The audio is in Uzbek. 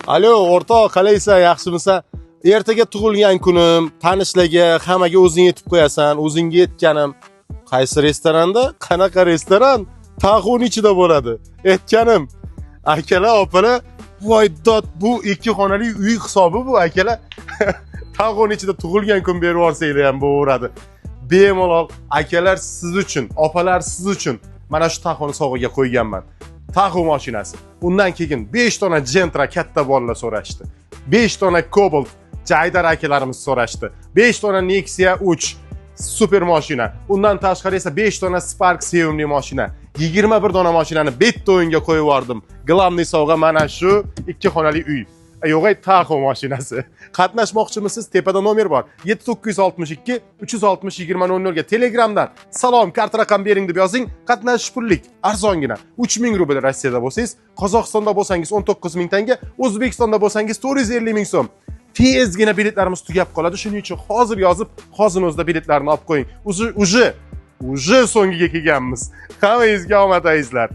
Alo, o'rtoq, qalaysan, yaxshimisan? Ertaga tug'ilgan kunim, tanishlarga, hammaga o'zing yetib qo'yasan, o'zingga yetganim. Qaysi restoranda? Qanaqa restoran? Taxo'ni ichida bo'ladi. Aytganim, akalar, opalar, voy dod, bu ikki xonali uy hisobi bu, akalar. Taxo'ni ichida tug'ilgan kun berib yuborsanglar ham bo'laveradi. Bemalol, akalar, siz uchun, opalar, siz uchun mana shu Taxoni sovg'aga qo'yganman. Taxo mashinasi. Undan keyin 5 dona Gentra katta bolalar so'rashdi. 5 dona Cobalt jaydar akalarimiz so'rashdi. 5 dona Nexia 3 super mashina. Undan tashqari esa 5 dona Spark sevimli mashina. 21 dona mashinani bitta o'yinga qo'yib yubordim. Главный sovg'a mana shu ikki xonali uy. Yo'q, ay, Taxo mashinasi. Qatnashmoqchimisiz? Tepada nomer bor. 7962 360 20 00 ga Telegramdan "Salom, karta raqam bering" deb yozing. Qatnashish pullik, arzongina. 3000 rubl Rossiyada bo'lsangiz, Qozog'istonda bo'lsangiz 19 ming tanga, O'zbekistonda bo'lsangiz 450 ming so'm. Tezgina biletlarimiz tugab qoladi. Shuning uchun hozir yozib, hozir o'zida biletlarni olib qo'ying. Уже уже so'ngiga kelganmiz. Hammangizga omad, azizlar.